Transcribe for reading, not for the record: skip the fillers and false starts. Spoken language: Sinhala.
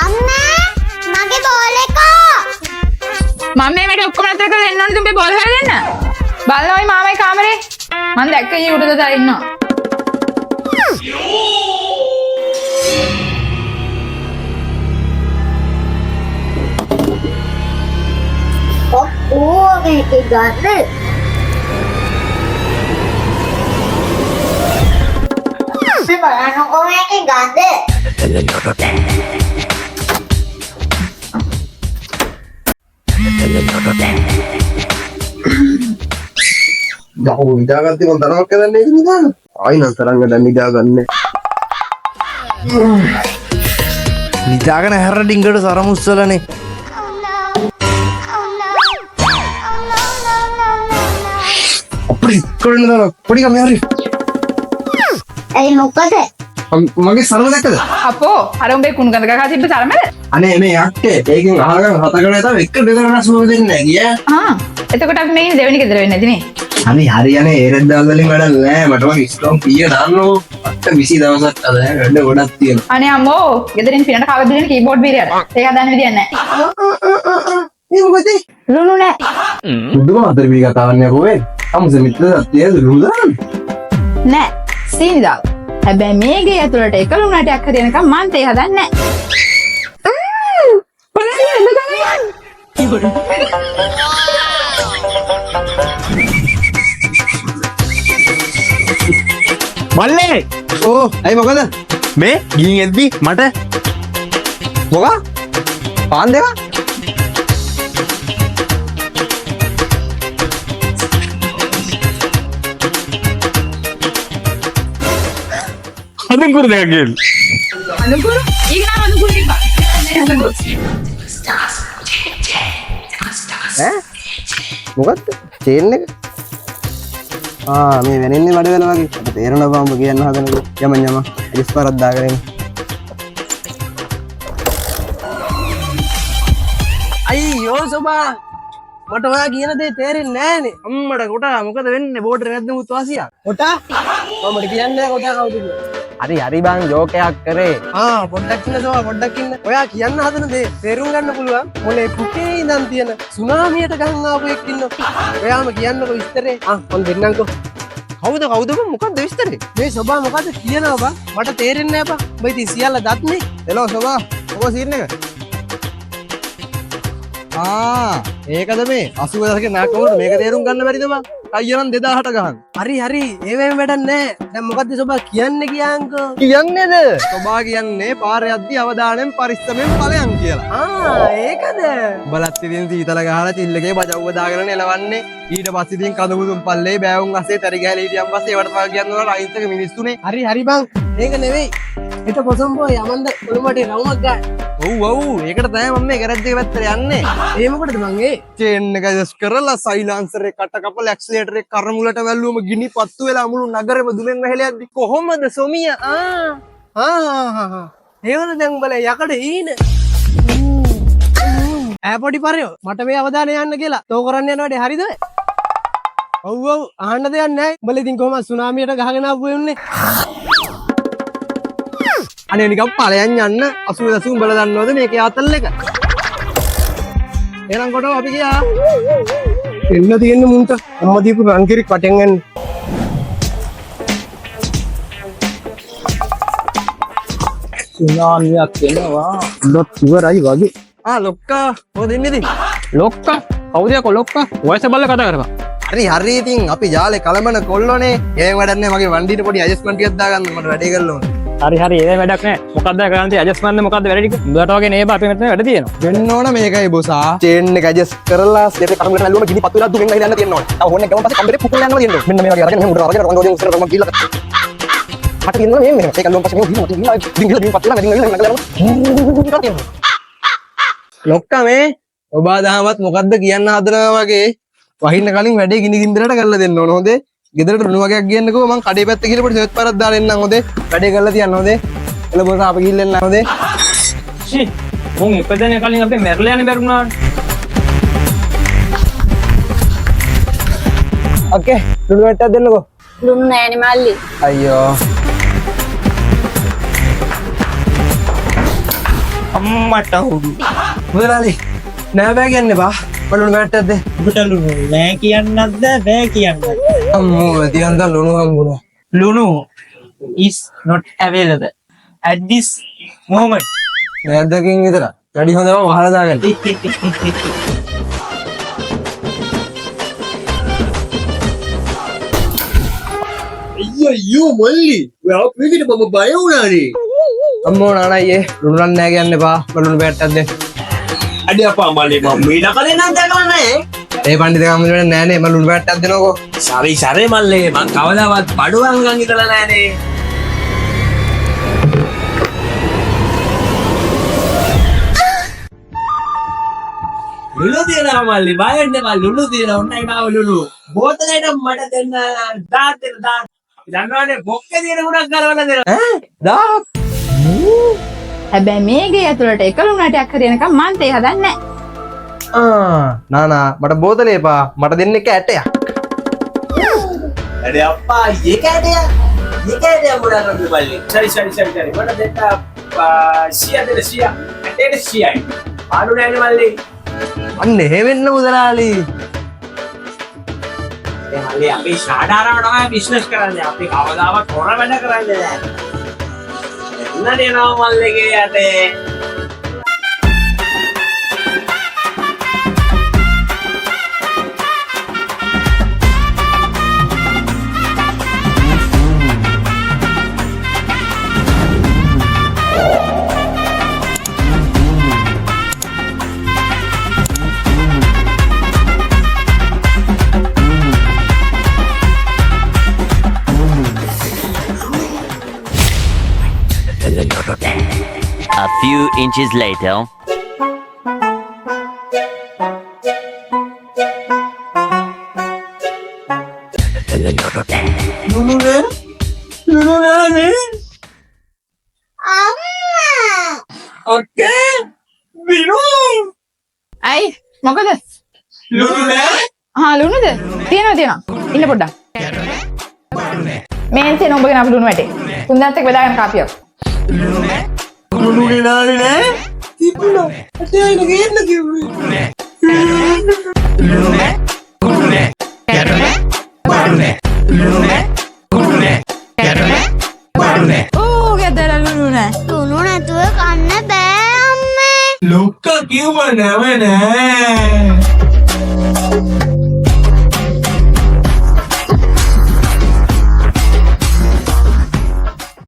අම්මා, මගේ බෝල් එක. මම මේ වැඩ ඔක්කොම නතර කරලා එන්න ඕනේ තුඹේ බෝල් හොයලා දෙන්න. බලන්න ඔයි මාමයි කාමරේ. මං දැක්ක ඊ උඩ දදා ඉන්නවා. ඕ, මේක ගන්න. මේ බලන්නකෝ මේකේ ගඳ. යකෝ, නිදාගත්තේ මං තරමක් හදන්නේ ඒක නිදාගන්න. ආයි නම් තරංග දැන් නිදාගන්නේ. නිදාගෙන හැර ඩිංගට සරමුස්සලනේ. අපිට කරන්න දාලා පොඩි කම හරි. ඇයි, මොකද? මගේ සරම දැක්කද? අපෝ, අර උඹේ කුණු ගඳ ගහ තිබ්බ සරමද? අනේ මේ යක්කේ, ඒකෙන් අහගෙන හතකට තව එක දෙකක් රසුව දෙන්නේ නැහැ ගියා. ආ, එතකොට අපි මේ ඉන්නේ දෙවෙනි ගෙදර වෙන්නේ නැති නේ. අනේ හරි, අනේ ඒ රෙද්ද වලින් වැඩක් නෑ. මට වගේ ස්ට්‍රෝං පීය දාන්නෝ. අත්ත 20 දවසක් අද වැඩ ගොඩක් තියෙනවා. අනේ අම්මෝ, ගෙදරින් පිනට කවද දෙන කීබෝඩ් බීරයට. ඒක හදන්න විදියක් නැහැ. ඒ මොකද? ලුණු නෑ. බුදුම අතර පී කතාවක් නෑ කොහේ. අමුස මිත්‍ර සත්‍යය ලුණු දාන්න. නෑ. සීනි දාලා. හැබැයි මේ ගේ ඇතුළට එක ලුණු ඇටයක් හරි එනකම් මං තේ හදන්නේ නෑ. බලන්න එන්න ගන්නේ. මල්ලේ. ඕ, ඇයි මොකද? මේ ගිහින් එද්දි මට මොකා? පාන් දෙක? අඳුන්කුරු දෙකක් ගේන්න. අනුකුරු? ඊග නම් අනුකුරු තිබ්බා. අනුකුරු. ඈ, මොකද්ද? චේන් එක? ආ, මේ වෙනින්නේ බඩ වෙලා වගේ. අපිට තේරෙනවා බං ඔබ කියන්න හදන දේ. යමන් යමන්. ඇලිස් පාරක් දාගෙන එන්න. අයියෝ සොබා, මට ඔයා කියන දේ තේරෙන්නේ නෑනේ. අම්මට කොටා, මොකද වෙන්නේ? බෝඩර් නැද්ද මුත් වාසියක්? කොටා? මම මට කියන්නේ නෑ කොටා කවුද කියලා. හරි හරි බං, ජෝකයක් කරේ. ආ, පොඩ්ඩක් ඉන්න සොබා, පොඩ්ඩක් ඉන්න. ඔයා කියන්න හදන දේ තේරුම් ගන්න පුළුවන් මොලේ පුකේ ඉඳන් තියෙන සුනාමියට ගහන් ආපු එක් ඉන්නවා. ඔයාම කියන්නකෝ විස්තරේ. ආ, මං දෙන්නම්කෝ. කවුද කවුද බං, මොකද්ද විස්තරේ? මේ සොබා මොකද්ද කියනවා බං? මට තේරෙන්නේ නෑ බං. උඹ ඉතින් සියල්ල දත්නේ. හෙලෝ සොබා, මොකෝ සීන් එක? ආ, ඒකද මේ 80 දශකේ නාකමුට මේක තේරුම් ගන්න බැරිද බං? අයියා නම් 2000ට ගහන්. හරි හරි, ඒවෙන් වැඩක් නෑ. දැන් මොකද්ද සොබා කියන්නේ කියන්කෝ. කියන්නේද? සොබා කියන්නේ පාර යද්දි අවධානයෙන් පරිස්සමෙන් ඵලයන් කියලා. ආ, ඒකද? උඹලත් ඉතින් සීතල ගහලා චිල් එකේ බජව්ව දාගෙන එලවන්නේ. ඊට පස්සේ ඉතින් කඳු මුදුන් පල්ලේ බෑවුන් අසේ තරි ගහලා හිටියන් පස්සේ ඒවට තමයි කියන්න ඕන අහිංසක මිනිස්සුනේ. හරි හරි බං, ඒක නෙවෙයි. හෙට පොසොන් පොය යමන්ද කොළඹට රවුමක් ගන්න? ඔව් ඔව්, ඒකට තමයි මම මේ ගෑරේජ් එක පැත්තට යන්නේ. ඒ මොකටද බං ඒ? චේන් එක ඇඩ්ජස්ට් කරලා සයිලන්සර් එක කට කපලා ඇක්සිලරේටර් එක කරමුලට වැල්ලුවම ගිනි පත්තු වෙලා මුළු නගරෙම දුමෙන් වැහලා යද්දි කොහොමද සොමිය? ආ. ආ ආ ආ, ඒවද දැන් උඹලා යකඩ හීන. ඈ පොඩි පරයෝ, මට මේ අවධානය යන්න කියලා තෝ කරන්න යන වැඩේ හරිද ඔය? ඔව් ඔව්, අහන්න දෙයක් නැහැ. උඹලා ඉතින් කොහොමද සුනාමියට ගහගෙන ආපු වෙන්නේ? අනේ නිකන් ඵලයන් යන්න. 80 දශක උඹලා දන්නවද මේකේ ආතල් එක? එහෙනම් කොටෝ, අපි ගියා. එන්න තියෙන්නේ මුන්ට අම්මා දීපු රන්කිරි කටෙන් එන්න. සුනාමියක් එනවා, උඩත් ඉවරයි වගේ. ආ ලොක්කා, මොකද ඉන්නේ ඉතින්? ලොක්කා? කවුද යකෝ ලොක්කා? වයස බලලා කතා කරපන්. හරි හරි, ඉතින් අපි ජාලේ කලබන කොල්ලෝනේ. ඒෙන් වැඩක් නෑ. මගේ වණ්ඩියට පොඩි ඇඩ්ජස්ට්මන්ට් ටිකක් දාගන්න මට වැඩේ කරන්න ඕනේ. හරි හරි, ඒ වැඩක් නෑ. මොකද්ද කරන්න තියෙන්නේ? ඇඩ්ජස්ට්මන්ට් මොකද්ද වැඩ ටික? උඹලට වගේ නේ බා, අපි මෙතන වැඩ තියෙනවා. වෙන්න ඕන මේකයි බොසා. චේන් එක ඇඩ්ජස්ට් කරලා ස්ලේට් එක කරමුලට වැල්ලුවම ගිනි පත්තු වෙලා දුමෙන් වැහිලා යන්න තියෙන්න ඕනේ. තව හෝන් එක ගමන් පස්සේ කම්බරේ පුපුරලා යනවා තියෙන්න ඕනේ. මෙන්න මේ වගේ අරගෙන මෙහෙම උඩට අරගෙන රොංග වලින් උස්සන රොංග ගිහලා හට තියෙනවා. මේ මෙහෙම ඒක ඇල්ලුවම පස්සේ මෙහෙම ගිහින් ගිහින් ගිහින් ගිහින් පත්තු වෙලා මෙදින් ගිහින් නගලා යනවා තියෙනවා. ලොක්කා මේ ඔබ දහමත් මොකද්ද කියන්න හදනවා වගේ වහින්න කලින් වැඩේ ගිනි ගින්දරට කරලා දෙන්න ඕන හොඳේ. ගෙදරට ලුණු වගයක් ගියන්නකෝ මං කඩේ පැත්ත ගිහලා පොඩි සෙත් පාරක් දාලා එන්නම් හොඳේ. වැඩේ කරලා තියන්න හොඳේ. එළ බොස අප ගිහිල්ලා එන්නම් හොඳේ. ෂී මුන් ඉපදෙන කලින් අපි මැරලා යන්න බැරුණානේ. ඕකේ ලුණු වැට්ටක් දෙන්නකෝ. ලුණු නෑනේ මල්ලි. අයියෝ අම්මට හුඩු. මුදලාලි නෑ බෑ කියන්න එපා. මට ලුණු වැට්ටක් දෙන්න. ඔබට ලුණු නෑ කියන්නත් බෑ බෑ කියන්නත්. අම්මෝ තියන් තන් ලුණු හම්බුණා. ලුණු is not available at this moment. නෑදකින් විතර. වැඩි හොඳම වහලා දාගන්න. අයියෝ මල්ලි ඔයා මේකට මම බය වුණානේ. අම්මෝ නානා අයියේ ලුණු නම් නෑ කියන්න එපා. මට ලුණු පැට්ටක් දෙන්න. අඩේ අප්පා මල්ලි මම මීට කලින් නම් දැකලා නෑ. ඒ පණ්ඩිත කම්මුලට නෑනේ මම ලුණු පැට්ටක් දෙනකෝ. සරි සරේ මල්ලේ මං කවදාවත් බඩුවන් ගන් ඉඳලා නෑනේ. ලුණු තියනවා මල්ලි බය වෙන්න එපා ලුණු තියනවා ඔන්නයි මාව ලුණු බෝතලයට මට දෙන්න දාත් දෙන්න දාත්. අපි දන්නවනේ බොක්කේ තියෙන ගුණක් ගලවලා දෙනවා. ඈ දාහක්. හැබැයි මේ ගේ ඇතුළට එක ලුණු ඇටයක් හරි එනකම් මං තේ හදන්නේ නෑ. ආ නානා මට බෝතලේ එපා. මට දෙන්න එක ඇටයක්. අඩේ අප්පා ඒක ඇටයක්. ඒක ඇටයක් මොනවා කරන්නේ මල්ලි. සරි සරි සරි සරි මට දෙන්න 100 දෙන්න 100. ඇටේට 100යි. පාඩු නෑනේ මල්ලි. අන්න එහෙම වෙන්න මුදලාලි. ඒ මල්ලි අපි ෂාඩාරව තමයි බිස්නස් කරන්නේ. අපි කවදාවත් හොර වැඩ කරන්නේ නෑ. එන්න දෙනවා මල්ලිගේ ඇටේ. A few inches later. ලුණු නෑ. ලුණු නෑනේ. අම්මා අක්කේ විනු ඇයි මොකද? ලුණු නෑ. ආ ලුණුද? තියෙනවා තියෙනවා. ඉන්න පොඩ්ඩක්. මේන් තියෙන උඹගෙන අපු ලුණු වැටේ. තුන් දෙනාත් එක්ක බෙදාගෙන කාපියක්. ලුණු ගෙනාවේ නෑ. තිබුණා. ඇටේ අයින ගේන්න කිව්වේ. ඌ ගෙදර ලුණු නෑ. ලුණු නැතුව කන්න බෑ අම්මේ. ලොක්කා කිව්ව නම නෑ.